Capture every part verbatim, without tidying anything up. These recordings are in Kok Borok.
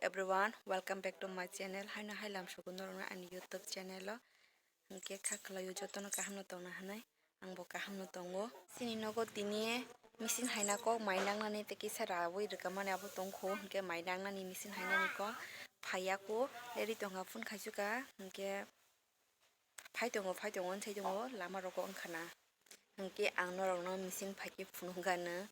everyone, welcome back to my channel. Haino hai lam sugo norokno ani YouTube channel o. Hwnkhe kha khwlaio jotono kaham no tongna hinwi, angbo kaham no tongo. Chini nogo tini machine haina kok mai nangnani tei kisa rawi rwkmani abo tongkho, hwnkhe mai nangnani machine hainani kok phaiya kho, ready tongkha phone khaisukha, hwnkhe phai tongo, phai tongo, wnsai tongo, lama rogo wngkha na. Hwnkhe ang norokno machine phaikhe phunukgano.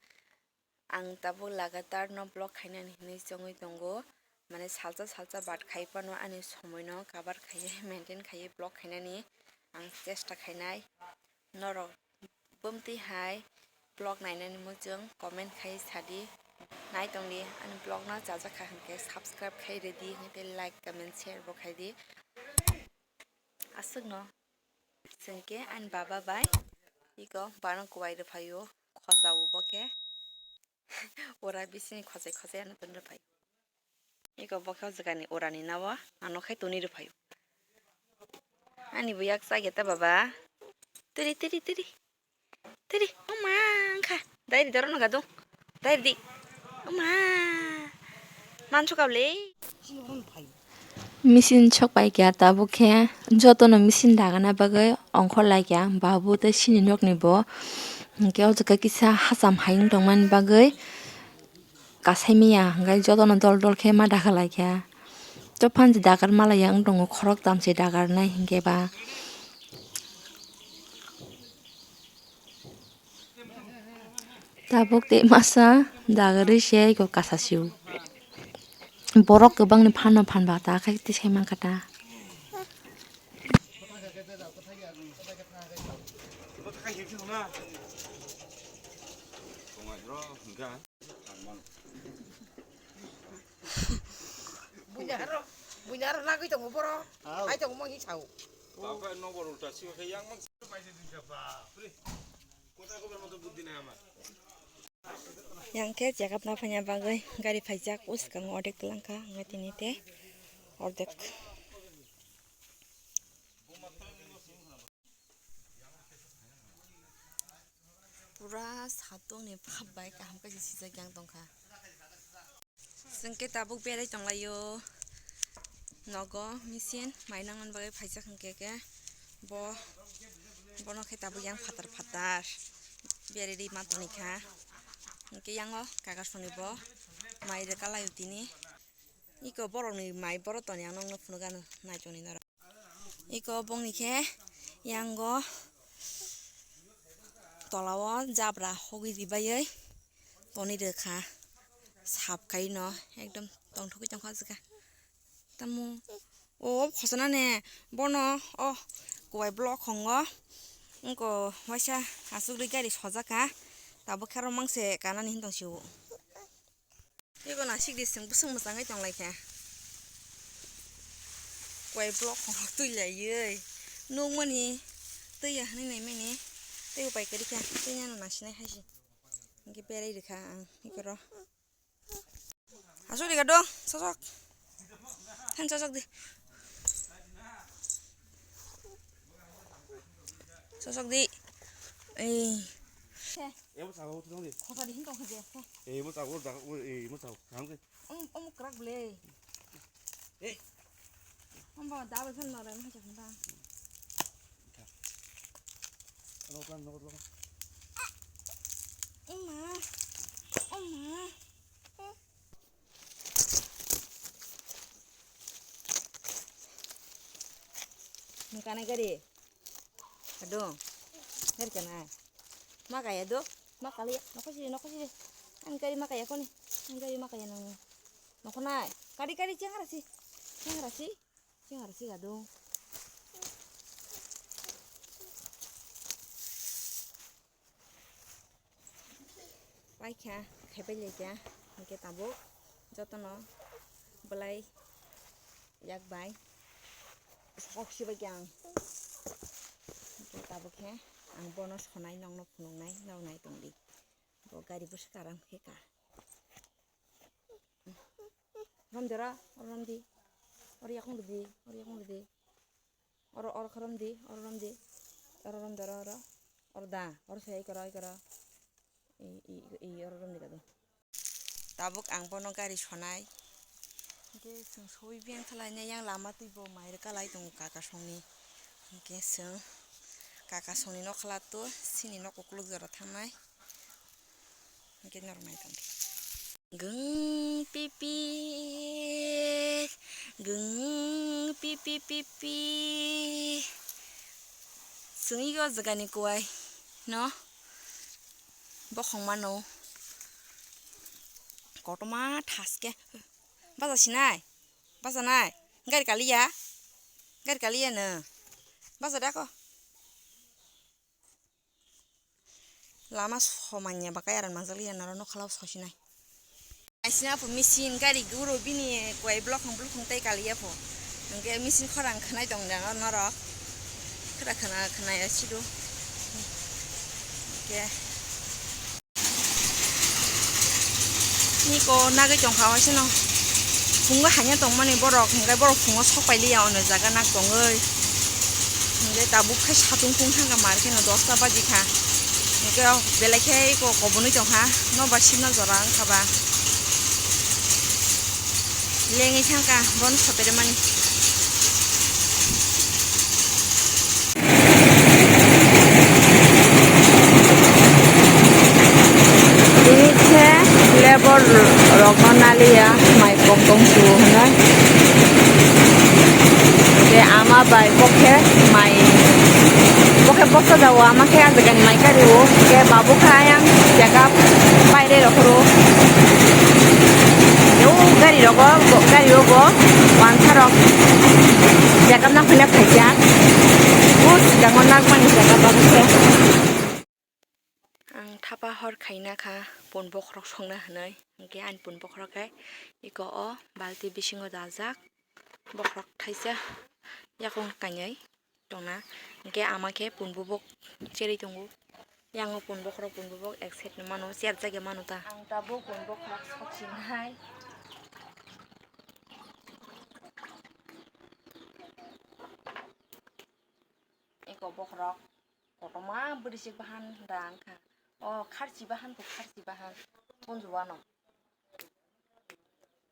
Ang tabuk lagatar no vlog khainani hinwi chongwi tongo, mane salsa salsa bat khai phano ani somoi no cover khaiwi maintain khaiwi vlog khainani ang chesta khainai. Norok bumtwi hai vlog nainani muchung comment khai sadi, nai tongdi ani vlog no chajak kha hwnkhe subscribe khai rwdi, hwnkhe like comment share bo khaidi. Aswkno. Chwngkhe ani baba bai iko bano kuwai rwphaio, khosa o bo khe ora bisini khosai khosai ano tong rwphai. Iko bo khe o jagani orani nao ano khai toni rwphaio. Ani bo yak chageta baba. Tiri, tiri, tiri. Tiri, oma, wngkha. Dai ri doro no gadung. Dai ri di. Oma. Mansu kable. Machine sok pai kya tabuk khe jotono machine dagana bagwi ongkhor lai kya babu tei sini nokni bo. Hwnkhe o jaga kisa hacham hai wng tongmani bagwi kasai maya hwnkhe jotono dol dol khe ma daga lai kha. Tei phansi dagar malaya wng tongo khorok tamsi dagar nai hwnkhe ba. Tabuk tei masa dagarwi se iko kasasio. Borok kwbangni phano phan ba ta khai tei sai mankha ta. Buina haro, buina haro nagwi tongo boro. Hai tongo mo hi sao. Baba no bor ulta siwa khe yang mang. Kota ko bermo to buddhi nai ama. Yang khe check up na phanya bagwi gari phaijak, o swkang ordek langkha, ngai tini te ordek. Pura satungni phap bai kaham khe sijak yang tongkha. Chwng khe tabuk berai tonglaio nogo, machine mai nangmani bagwi phaijak hwnkhe khe bo, bono khe tabuk yang phatar phatar berai ri ma tongkha. Hwnkhe yango kagasongni bo mai rwka laio tini. Iko borokni mai borok toni ang nokno phunukgano nai tongni norok. Iko bongni khe yango tolao jabra hogwi ribaiwi toni rwkha sap kaino ekdom tongthogwi tongkha o jaga. Tamo o khosonani bono o kuwai block khongo wngkha waisa aswk rwi gari sojaka tabuk khe aro mangse kanani hinwi tong sio. Eko nasik di seng bwswk mwchangwi tong lai kha. Koi block hok twi lai oi. Nukmani twi ya hwnwi nai mani. Tei upai kwrwi kha. Tei nano nasinai hai se. Hwnkhe berai rwkha ang. Ikoro. Aswk rwkha do. Sosok. Han sosok di. Sosok di. Ei. Ebo sago thung di. Khosa di hin tong khaje. Ebo sago da, ebo sago. Ang ke. Om, om krak ble. Eh. Om ba da ba san ma da ma cha ba. Lo plan lo lo. Oma. Oma. Nung kanai gari. Ado. Gari kanai. Ma kaya do. Ma kali. Nokho sidi, nokho sidi. Ani gari ma kaya koni. Ani gari ma kaya nang. Nokho nai. Kari, kari, chengra si. Chengra si. Chengra si gado. Paikha, khaipai laikha, hwnkhe tabuk jotono belai yak bai sok sibaikha ang. Hwnkhe tabuk khe ang bono sonai, nokno phunuknai, nok nai tongdi. Bo gari bwswk karam khe ka. Romdi oro, oro romdi. Oro yakung rwdi, oro yakung rwdi. Oro, oro khe romdi, oro romdi. Oro romdi oro, oro. Oro da, oro se ikoro, ikoro. I, i, i, oro romdi kadu. Tabuk ang bono gari sonai. Hwnkhe chwng soi biyang khalai nai yang lama twi bo mai rwkalai tongo kaka songni. Hwnkhe chwng kaka songni nokha lato sini nok ukuluk jora thangnai. Hwnkhe norok nai tongdi. Gwng pipi, gwng pipi pipi. Chwng ego jagani kuwai no bokhong mano. Kotorma thaske. Baja sinai? Baja nai? Gari kaliya? Gari kaliya no? Baja dako? Lama somanya bakai aran manjak liya norok nokha lao sosinai. Aisina po machine gari guro bini kwai blokhong blokhong tei kaliya po. Hwnkhe machine khorang khwnai tong da norok. Khwra khwna khwnaya sido. Hwnkhe. Niko nagwi tongkha waisano. Phungo hanya tongmani borok, hwnkhe borok phungo sok pailiya ono jaga nak tongwi. Hwnkhe tabuk khe satung thung thangkha mar kheno dosta baji kha. Hwnkhe belai khe eko kobonwi tongkha, nobar sima jora wngkha ba. Lengwi thangkha, bono soperemani. Tini khe labour rokno naliya, mai kok tong su hwnwi. Tei ama bai bo khe mai, bo khe bosta jago, ama khe ah jagani mai kari o, tei babu khe ayang jaga pai rw rw phuru. O gari rogo, gari o bo wansa rok jaga nang phai nang phaijak. O swkango nang mani jaga babu khe. Ang thapa hor khaina kha pun bokhorok songna hwnwi, hwnkhe ani pun bokhorok khe eko o balti bisingo dajak. Bokhorok thaisa yakung kainwi tongna, hwnkhe ama khe pun bubuk cherwi tongo. Yango pun bokhorok pun bubuk ek side no mano, cherjak ya mano ta. Ang tabuk pun bokhorok sok sinai. Eko bokhorok kotorma bwrwisik bahan da wngkha. O kharchi bahan bo kharchi bahan punju wano.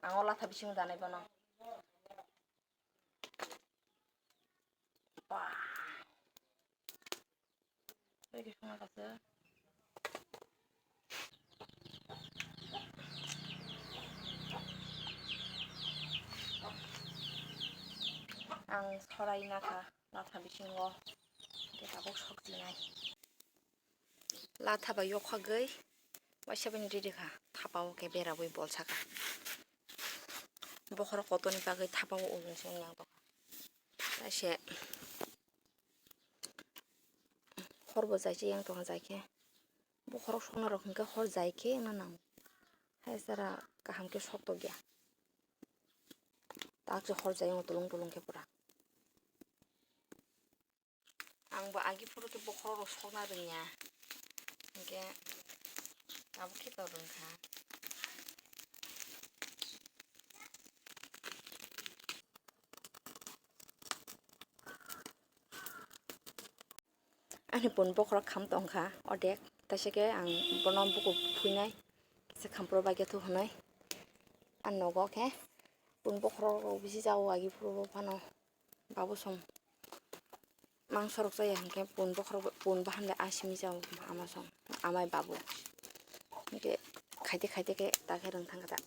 Ang o latha bisingo danai bono. Ba. Bai khe songna kasa. Ang sorai nakha. Latha bisingo hwnkhe tabuk sok chinai. Latha bai yokhagwi waisa bini riri kha, thapa o khe bera bai bolsa kha. Bokhorok kotorni bagwi thapa o ulung se wngya tongkha. Taise hor bo jai se yang tongkha jai khe. Bokhorok sokna rok hwnkhe hor jai khe wngna nango. Hai sara kaham khe sok tokya. Tak se hor jai wng tulung tulung khe pura. Ang bo agi phuru khe bokhorok rok sokna rwngya. Hinkhe abo khe to rwngkha. Ani pun bokhorok kham tongkha odek, taisa khe ang bono buku phuinai, kisa khampro bagya thu hwnwi. Ani nogo khe pun bokhorok rok bisi jago agi phuru bo phano. Babu song mangso rok chaya hinkhe pun bokhorok pun bahan bai asimi jago ama song amai babu. Hinkhe khaite khaite khe ta khe rwng thangkha ta.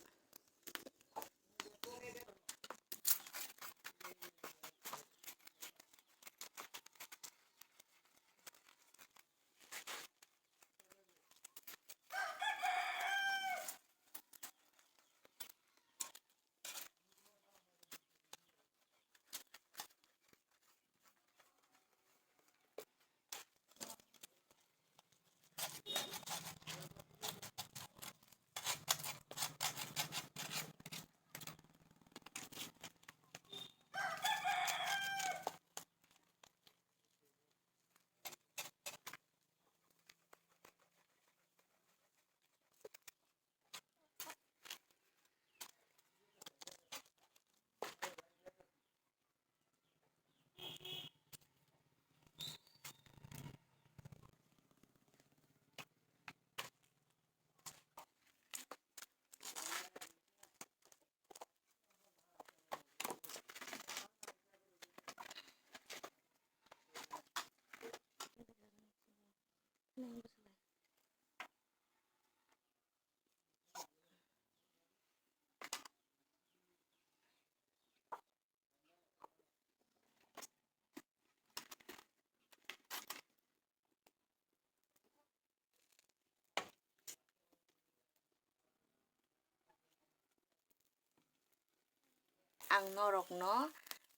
ang norokno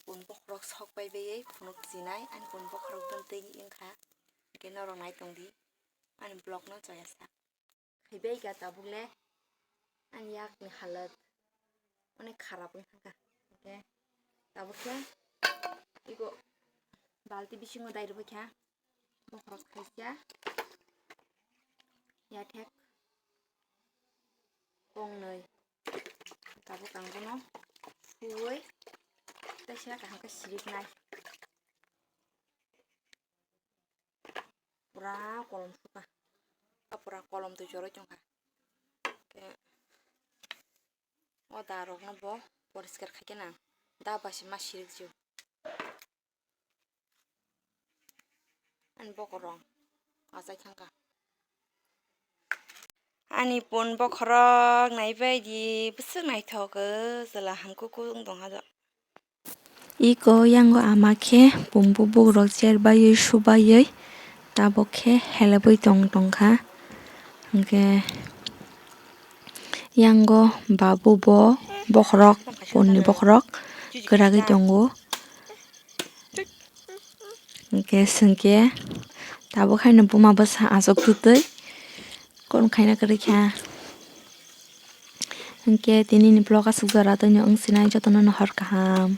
pun bokhorok sok pai baiwi phunuk chinai, ani pun bokhorok don tei wngkha. Hwnkhe norok nai tongdi ani vlogno choya sak. Khaibai kha tabuk le ani yakni halat onek kharap wng thangkha. Hwnkhe tabuk khe iko balti bisingo dai rwbaikha. Bokhorok khaisa, yathek kongnwi. Tabuk ang bono suwi teisa kaham khe siriknai. Pura kolom sukha. Pura kolom twi chorwi tongkha. Khe o da rokno bo poriskar khai khe nang. Da bai se ma sirik jio. Ani bokorok achai thangkha. Ani pun bokhorok naibaidi bwswk naithok, chwla hamkuk wng tongkha do. Iko yango ama khe pun bokhorok cher baiwi subaiwi tabuk khe helebwi tong tongkha. Hwnkhe yango babu bo bokhorok, punni bokhorok kwragwi tongo. Hwnkhe chwngkhe tabuk haino buma bwsa achuk twtwi kon khaina kwrwi kha. Hwnkhe tinini vlog aswk jora twino wng sinai, jotono no hor kaham.